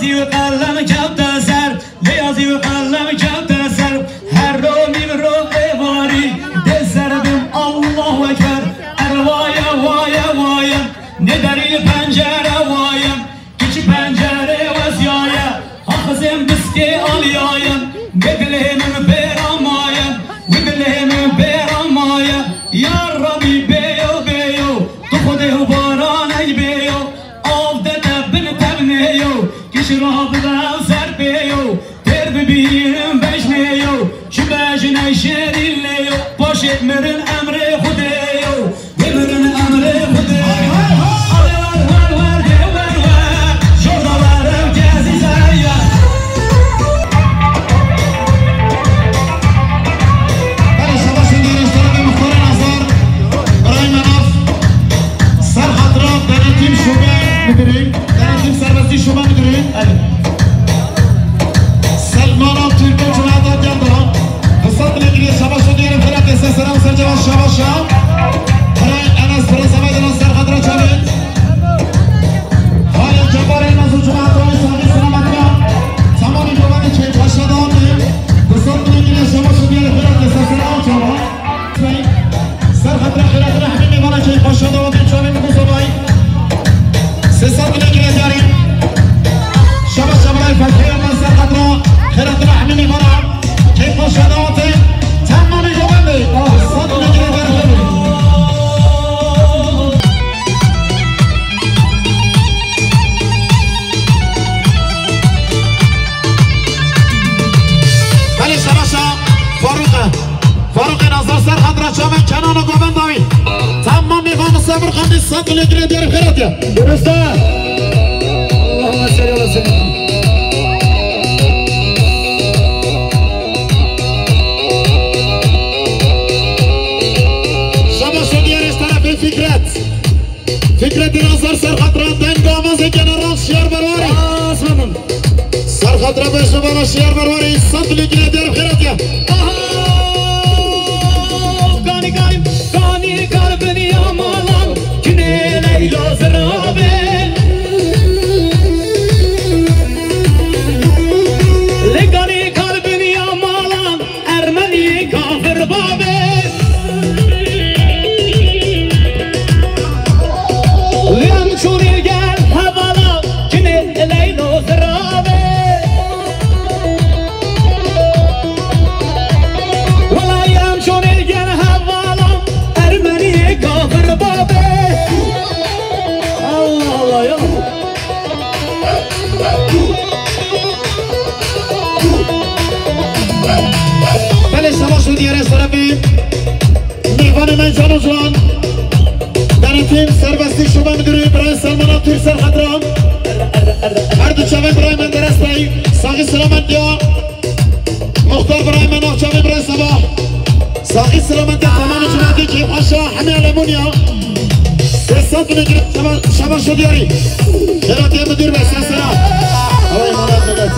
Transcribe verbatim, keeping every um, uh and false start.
Yazî û qelem kewte ser, lê yazî û qelem kewte ser. Her ro mîm ro êvarî, dê ser bim Allahu Ekber. Erwaye, waye, waye, ne derî pencere waye. Kiçi pencere weziyaye, axizim biskê aliyaye. Ne dilê min bêra maye, wî dilê min bêra maye. Ya Rabî bêyo, bêyo, tu Xwedê û baran ey bêyo. Av de te bin tevnê yo, kiş rabide ew ser pê yo. Têr bibînim bejnê yo, çi bejney şêrîn lê yo. Paşê mirin emrê Xwedê yo, bimirin emrê Xwedê yo. Alê wer, wer, wer, dê wer, wer, jorda wer, ew kezî zeriya. Belê, şabaş û diyarê ji terefê Muxtarê Nazar, birayê me nav. Ser xatira denetim şube müdürü, denetim serbestî şube müdürü. Selmana Türkmen Cumhuriyeti Adyanda. Fırsat bile giriyor, şabaş û diyarê Fırat Esen, selam, ser cevap, şabaş ya. Birayê Enes, Fırat Savaş, ser xatira çavê. Halil Cabbar, Elmas û Cuma Atoyê, saxî selamet ya. Tamamî Gobanê Keypaşa dawam e. Fırsat bile giriyor, şabaş û diyarê Fırat Esen, selam, çava. Ser xatira xêratira hemî mêvana Keypaşa dawam e, çavê min Musa Bay. Sê sed bile giriyor, diyarî. Şabaş, şabaş, Fethiye, ser xatira xêratira hemî mêvana. Keyf xweş şadawatê. Tamamî govendê. Ah, sed û yek re berxwe. Belê şabaşa Farûq e. Farûqê Nazar ser xatira çavê Kenan û govenda wî. Tamamî van Semir Xandî sed û yek re diyarî xêratê. Durust e. Allahümme salli ala seyyidina. Şabaş û diyarê ji terefê Fikret. Fikretê Nazar ser xatira deng avazê general Şiyar Berwarî. Aslanım. Ser xatira beşemana Şiyar Berwarî, sed lîkine der xêratiye. Aha! Kanî kar, kanî kar biniya malan, kinê Leyla zirabe. Lê kanî kar biniya malan, Ermenî kafir babe. Lê em çûnê gel hevala, kinê Leylo zirabe. Wela em çûnê gel hevala, Ermenî kafir babe. Allah Allah ya. Belê, şabaş û diyarê şerefî. Mêvanê me can û ciwan. Denetim serbestî şube müdürü Birayê Selmana Türk ser xatira. Her du çavê Birayê Menderes Bey. Saxî selamet ya. Muxtar Birayê me nav çavê Birayê Sabah. Saxî selamet ya, tamamê cemaetê Kêfxweşa, hemê Alemunya. Sê sed bin gir, şaba-, şabaş û diyarî. Xêratiye müdür ve sesera. Havayê malat millet.